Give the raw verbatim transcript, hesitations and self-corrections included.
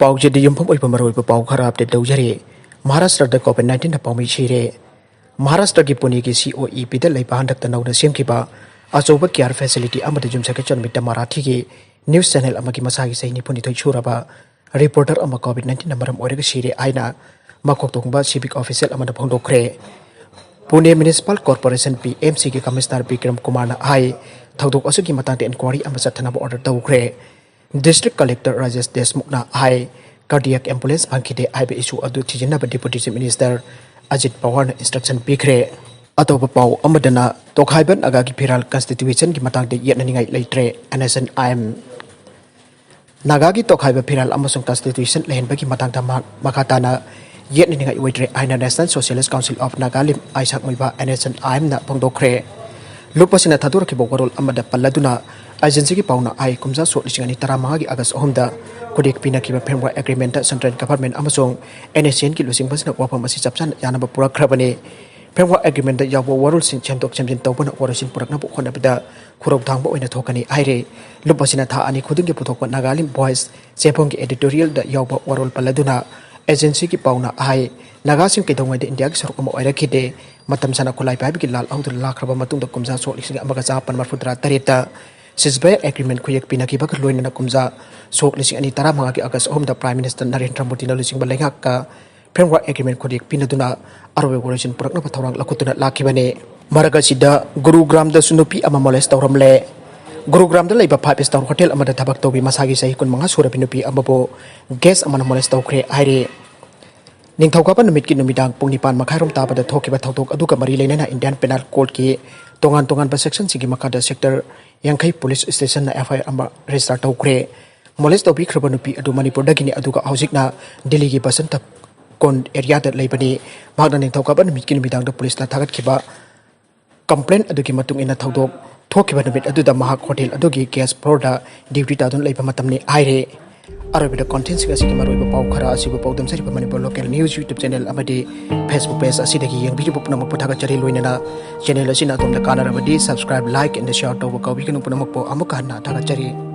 ꯄꯥꯎꯆꯦꯗ ꯌꯨꯝꯐꯝ ꯑꯣꯏꯕ ꯃꯔꯨꯑꯣꯏꯕ ꯄꯥꯎ ꯈꯔ ꯑꯞꯗꯦꯠ ꯇꯧꯖꯔꯤ꯫ ꯃꯍꯥꯔꯥꯁꯇ꯭ꯔꯗ ꯀꯣꯚꯤꯗ ꯅꯥꯏꯟꯇꯤꯟꯅ ꯄꯥꯎꯃꯤ ꯁꯤꯔꯦ꯫ ꯃꯍꯥꯔꯥꯁꯇ꯭ꯔꯒꯤ ꯄꯨꯅꯦꯒꯤ ꯁꯤ ꯑꯣ ꯏ ꯄꯤꯗ ꯂꯩꯕ ꯍꯟꯗꯛꯇ ꯅꯧꯅ ꯁꯦꯝꯈꯤꯕ ꯑꯆꯧꯕ ꯀꯤꯌꯥꯔ ꯐꯦꯁꯤꯂꯤꯇꯤ ꯑꯃꯗ ꯌꯨꯝꯁꯥꯀꯩꯁꯥ ꯅꯨꯃꯤꯠꯇ ꯃꯔꯥꯊꯤꯒꯤ ꯅ꯭ꯌꯨꯁ ꯆꯦꯅꯦꯜ ꯑꯃꯒꯤ ꯃꯁꯥꯒꯤ ꯆꯍꯤ ꯅꯤꯐꯨꯅꯤꯊꯣꯏ ꯁꯨꯔꯕ ꯔꯤꯄꯣꯔꯇꯔ ꯑꯃ ꯀꯣꯚꯤꯗ ꯅꯥꯏꯟꯇꯤꯟꯅ ꯃꯔꯝ ꯑꯣꯏꯔꯒ ꯁꯤꯔꯦ ꯍꯥꯏꯅ ꯃꯀꯣꯛ ꯊꯣꯡꯕ ꯁꯤꯚꯤꯛ ꯑꯣꯐꯤꯁꯤꯌꯦꯜ ꯑꯃꯅ ꯐꯣꯡꯗꯣꯛꯈ꯭ꯔꯦ꯫ Pune municipal corporation, P M ꯁꯤꯒꯤ ꯀꯃꯤꯁꯅꯔ ꯕꯤꯀ꯭ꯔꯝ ꯀꯨꯃꯥꯔꯅ ꯍꯥꯏ, ꯊꯧꯗꯣꯛ ꯑꯁꯤꯒꯤ ꯃꯇꯥꯡꯗ ꯏꯟꯀ꯭ꯋꯥꯔꯤ ꯑꯃ ꯆꯠꯊꯅꯕ ꯑꯣꯔꯗꯔ ꯇꯧꯈ꯭ꯔꯦ꯫ ꯗꯤꯁꯇ꯭ꯔꯤꯛ ꯀꯂꯦꯛꯇꯔ ꯔꯥꯖꯦꯁ ꯗꯦꯁꯃꯨꯈꯅ ꯍꯥꯏ, ꯀꯥꯔꯗꯤꯌꯥꯛ ꯑꯦꯝꯕꯨꯂꯦꯟꯁ ꯐꯪꯈꯤꯗꯦ ꯍꯥꯏꯕ ꯏꯁꯨ ꯑꯗꯨ ꯊꯤꯖꯤꯟꯅꯕ ꯗꯦꯄꯨꯇꯤ ꯆꯤꯐ ꯃꯤꯅꯤꯁꯇꯔ ꯑꯖꯤꯠ ꯄꯋꯥꯔꯅ ꯏꯟꯁꯇ꯭ꯔꯛꯁꯟ ꯄꯤꯈ꯭ꯔꯦ꯫ ꯑꯇꯣꯞꯄ ꯄꯥꯎ ꯑꯃꯗꯅ, ꯇꯣꯈꯥꯏꯕ ꯅꯥꯒꯥꯒꯤ ꯐꯤꯔꯥꯜ ꯀꯟꯁꯇꯤꯇ꯭ꯌꯨꯁꯟꯒꯤ ꯃꯇꯥꯡꯗ ꯌꯦꯠꯅꯅꯤꯡꯉꯥꯏ ꯂꯩꯇ꯭ꯔꯦ, N S N I M. ꯅꯥꯒꯥꯒꯤ ꯇꯣꯈꯥꯏꯕ ꯐꯤꯔꯥꯜ ꯑꯃꯁꯨꯡ ꯀꯟꯁꯇꯤꯇ꯭ꯌꯨꯁꯟ ꯂꯩꯍꯟꯕꯒꯤ ꯃꯇꯥꯡꯗ ꯃꯥ-, ꯃꯈꯥ ꯇꯥꯅ ꯌꯦꯠꯅꯅꯤꯡꯉꯥꯏ ꯑꯣꯏꯗ꯭ꯔꯦ ꯍꯥꯏꯅ National Socialist Council of Nagalim, Isak Moiba, N S N I ꯑꯦꯝꯅ ꯐꯣꯡꯗꯣꯛꯈ꯭ꯔꯦ꯫ ꯂꯨꯞ ꯑꯁꯤꯅ ꯊꯥꯗꯣꯔꯛꯈꯤꯕ ꯋꯥꯔꯣꯜ ꯑꯃꯗ ꯄꯜꯂꯗꯨꯅ, ꯑꯦꯖꯦꯟꯁꯤꯒꯤ ꯄꯥꯎꯅ ꯍꯥꯏ, ꯀꯨꯝꯖꯥ ꯁꯣꯛ ꯂꯤꯁꯤꯡ ꯑꯅꯤ ꯇꯔꯥꯃꯉꯥꯒꯤ ꯑꯥꯒꯁ ꯑꯍꯨꯝꯗ ꯈꯨꯗꯦꯛ ꯄꯤꯅꯈꯤꯕ ꯐ꯭ꯔꯦꯝꯋꯥꯔꯛ ꯑꯦꯒ꯭ꯔꯤꯃꯦꯟꯇ ꯁꯦꯟꯇ꯭ꯔꯦꯜ ꯒꯚꯔꯟꯃꯦꯟ ꯑꯃꯁꯨꯡ ꯑꯦꯟ ꯑꯦꯁ ꯑꯦꯟꯒꯤ ꯂꯨꯆꯤꯡꯕꯁꯤꯅ ꯋꯥꯐꯝ ꯑꯁꯤ ꯆꯞ ꯆꯥꯅ ꯌꯥꯅꯕ ꯄꯨꯔꯛꯈ꯭ꯔꯕꯅꯤ꯫ ꯐ꯭ꯔꯦꯝꯋꯥꯔꯛ ꯑꯦꯒ꯭ꯔꯤꯃꯦꯟꯇ ꯌꯥꯎꯕ ꯋꯥꯔꯣꯜꯁꯤꯡ ꯁꯦꯝꯗꯣꯛ ꯁꯦꯝꯖꯤꯟ ꯇꯧꯕꯅ ꯋꯥꯔꯣꯜꯁꯤꯡ ꯄꯨꯔꯛꯅꯕ ꯍꯣꯠꯅꯕꯗ ꯈꯨꯔꯧ ꯊꯥꯡꯕ ꯑꯣꯏꯅ ꯊꯣꯛꯀꯅꯤ ꯍꯥꯏꯔꯤ꯫ ꯂꯨꯞ ꯑꯁꯤꯅ ꯊꯥ ꯑꯅꯤ ꯈꯨꯗꯤꯡꯒꯤ ꯄꯨꯊꯣꯛꯄ ꯅꯥꯒꯥꯂꯦꯟ ꯚꯣꯏꯁ ꯆꯦꯐꯣꯡꯒꯤ ꯑꯦꯗꯤꯇꯣꯔꯤꯌꯦꯜꯗ ꯌꯥꯎꯕ ꯋꯥꯔꯣꯜ ꯄꯜꯂꯗꯨꯅ, ꯑꯦꯖꯦꯟꯁꯤꯒꯤ ꯄꯥꯎꯅ ꯍꯥꯏ, ꯅꯥꯒꯥꯁꯤꯡ ꯀꯩꯗꯧꯉꯩꯗ ꯏꯟꯗꯤꯌꯥꯒꯤ ꯁꯔꯨꯛ ꯑꯃ ꯑꯣꯏꯔꯛꯈꯤꯗꯦ꯫ ꯃꯇꯝ ꯁꯥꯡꯅ ꯈꯨꯠꯂꯥꯏ ꯄꯥꯏꯕꯒꯤ ꯂꯥꯜ ꯑꯍꯧꯗꯨꯅ ꯂꯥꯛꯈ꯭ꯔꯕ ꯃꯇꯨꯡꯗ ꯀꯨꯝꯖꯥ ꯁꯣꯛ ꯂꯤꯁꯤꯡ ꯑꯃꯒ ꯆꯃꯥꯄꯟ ꯃꯔꯤꯐꯨ ꯇꯔꯥ ꯇꯔꯦꯠꯇ ꯁꯤꯖꯕꯌꯔ ꯑꯦꯒ꯭ꯔꯤꯃꯦꯟ ꯈꯨꯌꯦꯛ ꯄꯤꯅꯈꯤꯕꯒ ꯂꯣꯏꯅꯅ ꯀꯨꯝꯖꯥ ꯁꯣꯛ ꯂꯤꯁꯤꯡ ꯑꯅꯤ ꯇꯔꯥꯃꯉꯥꯒꯤ ꯑꯥꯒꯁ ꯑꯍꯨꯝꯗ ꯄ꯭ꯔꯥꯏꯝ ꯃꯤꯅꯤꯁꯇꯔ ꯅꯔꯦꯟꯗ꯭ꯔ ꯃꯣꯗꯤꯅ ꯂꯨꯆꯤꯡꯕ ꯂꯩꯉꯥꯛꯀ ꯐ꯭ꯔꯦꯝꯋꯥꯔꯛ ꯑꯦꯒ꯭ꯔꯤꯃꯦꯟ ꯈꯨꯗꯦꯛ ꯄꯤꯅꯗꯨꯅ ꯑꯔꯣꯏꯕ ꯋꯥꯔꯣꯜꯁꯤꯡ ꯄꯨꯔꯛꯅꯕ ꯊꯧꯔꯥꯡ ꯂꯧꯈꯠꯇꯨꯅ ꯂꯥꯛꯈꯤꯕꯅꯤ꯫ ꯃꯔꯛ ꯑꯁꯤꯗ, ꯒꯨꯔꯨꯒ꯭ꯔꯥꯝꯗꯁꯨ ꯅꯨꯄꯤ ꯑꯃ ꯃꯣꯂꯦꯁ ꯇꯧꯔꯝꯂꯦ꯫ ꯒꯨꯔꯨꯒ꯭ꯔꯥꯝꯗ ꯂꯩꯕ ꯐꯥꯏꯚ ꯁ꯭ꯇꯥꯔ ꯍꯣꯇꯦꯜ ꯑꯃꯗ ꯊꯕꯛ ꯇꯧꯕꯤ ꯃꯁꯥꯒꯤ ꯆꯍꯤ ꯀꯨꯟꯃꯉꯥ ꯁꯨꯔꯕꯤ ꯅꯨꯄꯤ ꯑꯃꯕꯨ ꯒꯦꯁ ꯑꯃꯅ ꯃꯣꯂꯦꯁ ꯇꯧꯈ꯭ꯔꯦ ꯍꯥꯏꯔꯤ꯫ ꯅꯤꯡꯊꯧꯀꯥꯕ ꯅꯨꯃꯤꯠꯀꯤ ꯅꯨꯃꯤꯗꯥꯡ ꯄꯨꯡ ꯅꯤꯄꯥꯟ ꯃꯈꯥꯏꯔꯣꯝ ꯇꯥꯕꯗ ꯊꯣꯛꯈꯤꯕ ꯊꯧꯗꯣꯛ ꯑꯗꯨꯒ ꯃꯔꯤ ꯂꯩꯅꯅ ꯏꯟꯗꯤꯌꯥꯟ ꯄꯦꯅꯥꯜ ꯀꯣꯗꯀꯤ ꯇꯣꯉꯥꯟ ꯇꯣꯉꯥꯟꯕ ꯁꯦꯛꯁꯟꯁꯤꯡꯒꯤ ꯃꯈꯥꯗ ꯁꯦꯛꯇꯔ ꯌꯥꯡꯈꯩ ꯄꯨꯂꯤꯁ ꯁ꯭ꯇꯦꯁꯟꯅ ꯑꯦꯐ ꯑꯥꯏ ꯑꯥꯔ ꯑꯃ ꯔꯦꯖꯤꯁꯇꯔ ꯇꯧꯈ꯭ꯔꯦ꯫ ꯃꯣꯂꯦꯁ ꯇꯧꯕꯤꯈ꯭ꯔꯕ ꯅꯨꯄꯤ ꯑꯗꯨ ꯃꯅꯤꯄꯨꯔꯗꯒꯤꯅꯤ, ꯑꯗꯨꯒ ꯍꯧꯖꯤꯛꯅ ꯗꯤꯜꯂꯤꯒꯤ ꯕꯁꯟꯇ ꯀꯣꯟ ꯑꯦꯔꯤꯌꯥꯗ ꯂꯩꯕꯅꯤ꯫ ꯃꯍꯥꯛꯅ ꯅꯤꯡꯊꯧꯀꯥꯕ ꯅꯨꯃꯤꯠꯀꯤ ꯅꯨꯃꯤꯗꯥꯡꯗ ꯄꯨꯂꯤꯁꯅ ꯊꯥꯒꯠꯈꯤꯕ ꯀꯝꯄ꯭ꯂꯦꯟ ꯑꯗꯨꯒꯤ ꯃꯇꯨꯡ ꯏꯟꯅ ꯊꯧꯗꯣꯛ ꯊꯣꯛꯈꯤꯕ ꯅꯨꯃꯤꯠ ꯑꯗꯨꯗ ꯃꯍꯥꯛ ꯍꯣꯇꯦꯜ ꯑꯗꯨꯒꯤ ꯒꯦꯁ ꯐ꯭ꯂꯣꯔꯗ ꯗ꯭ꯌꯨꯇꯤ ꯇꯥꯗꯨꯅ ꯂꯩꯕ ꯃꯇꯝꯅꯤ ꯍꯥꯏꯔꯦ꯫ ꯑꯔꯣꯏꯕꯗ ꯀꯣꯟꯇꯦꯟꯁꯤꯡ ꯑꯁꯤꯒꯤ ꯃꯔꯨꯑꯣꯏꯕ ꯄꯥꯎ ꯈꯔ ꯑꯁꯤꯕꯨ ꯄꯥꯎꯗꯝꯖꯔꯤꯕ Manipur local news YouTube channel ꯑꯃꯗꯤ ꯐꯦꯁꯕꯨꯛ ꯄꯦꯖ ꯑꯁꯤꯗꯒꯤ ꯌꯦꯡꯕꯤꯔꯤꯕ ꯄꯨꯝꯅꯃꯛꯄꯨ ꯊꯥꯒꯠꯆꯔꯤ꯫ ꯂꯣꯏꯅꯅ ꯆꯦꯅꯦꯜ ꯑꯁꯤꯅ ꯑꯗꯣꯝꯗ ꯀꯥꯟꯅꯔꯕꯗꯤ subscribe, like and share ꯇꯧꯕ ꯀꯥꯎꯕꯤꯒꯅꯨ꯫ ꯄꯨꯝꯅꯃꯛꯄꯨ ꯑꯃꯨꯛꯀ ꯍꯟꯅ ꯊꯥꯒꯠꯆꯔꯤ꯫